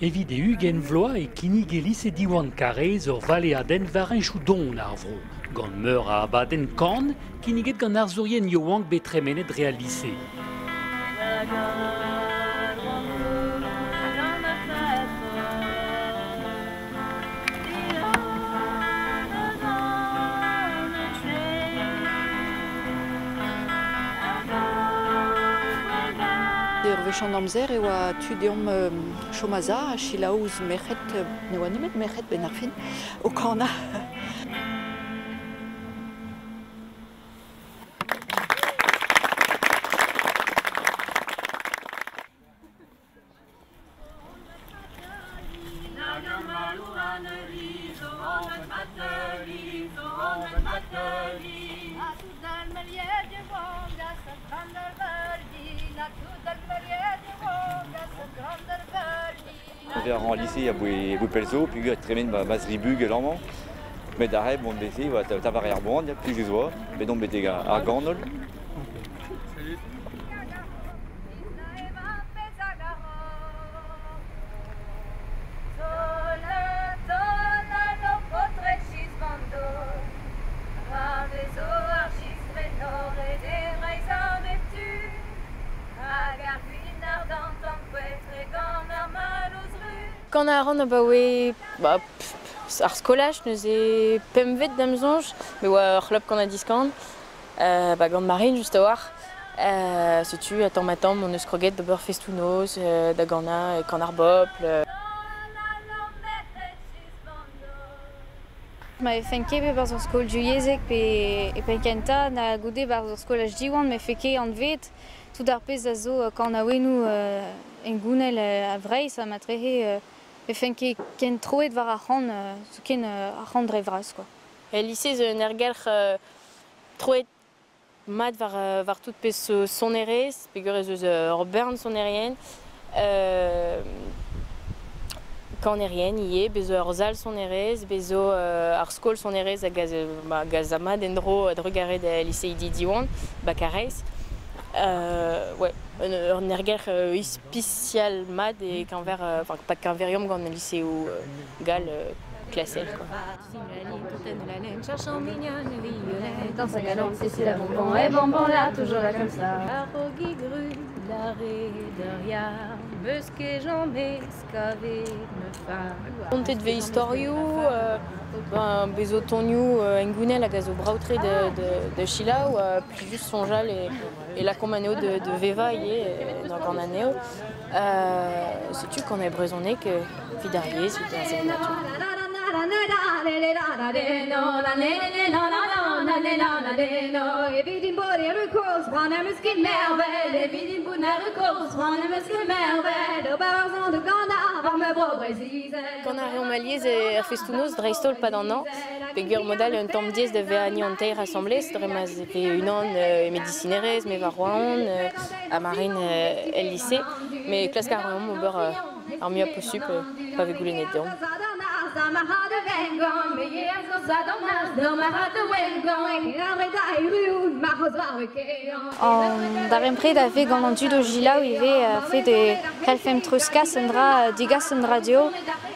Evit e 20 vloaz e kinnige lise Diwan Karaez ur valeadenn war henchoù don ar vro, gant meur a abadenn kan kinniget gant arzourien yaouank bet tremenet dre al lise. Ur wech an amzer e oa tu deomp chom a-za ha selaou ouzh merc'hed, ne oa nemet merc'hed benn ar fin, o kanañ. Ar lise a boe pell zo, peogwir tremen ma zri bugel amañ. Met ar bon beze, oa tavar ar boan, plijus oa, bet on betek ar ganol. Kan a ran abaoe ba, ar skolaj neuze pemvet da'm soñj, me oa ur c'hlub kan ha diskan, ba gant Marine just a-walc'h. Setu a tamm ha tamm on eus kroget d'ober festoù-noz, da ganañ kan ar bobl. Ma fen ket bet barzh ur skol divyezhek pe e penn-kentañ na goude barzh ur skolaj Diwan me fe ket anvet tout ar pezh a zo kanaouennoù hengounel a Vreizh ha matrehe e fen ket ken troet war ar c'han, zoken ar c'han dre vras quoi. El lycée zo un ergelc'h troet mat war tout pezh zo sonerezh, peogwir ez eus ur bern sonerien, kanerien ivez, bez zo ur sal sonerezh, bez zo ar skol sonerezh hag a mat en-dro a-drugarez da liseidi Diwan, ba Karaez. Ouais, un ergelc'h ispisial mat e keñver, enfin pas keñveriomp gant al liseoù gall klasel quoi. Kontet vez istorioù, bez zo tonioù hengounel hag a zo brav-tre da selaou, plijus soñjal e lakaomp anezho de vevañ ivez gant anezho. Setu kan e brezhoneg evit ar yezh, evit ar sevenadur. Kan a reomp alies er festoù-noz dreist-holl pad an hañv, peogwir mod-all un tamm diaes da vezañ ni an teir asambles, dre ma 'z eo unan e medisinerezh, me war Roazhon, ha Marine el lise, met klask a reomp ober ar muiañ posupl pa vez goulennet deomp. An darempred a vez gant an dud o selaou ivez a-fet e c'hellfemp treuzkas un dra, degas un dra dezho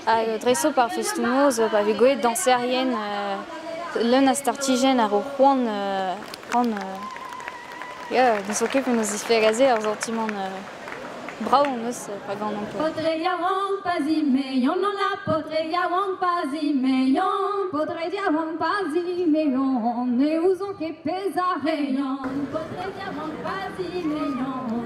ha dreist-holl par festoù-noz pa vez gwelet dañserien leun a startijenn ar o c'hoant c'hoant ya, ne zo ket penaos displegañ se ar santimant brav hon eus pa ganomp. Paotr yaouank pa zimeion, la paotr yaouank pa zimeion, paotr yaouank pa zimeion, ne ouzon ket pezh a reont. Paotr yaouank pa zimeion,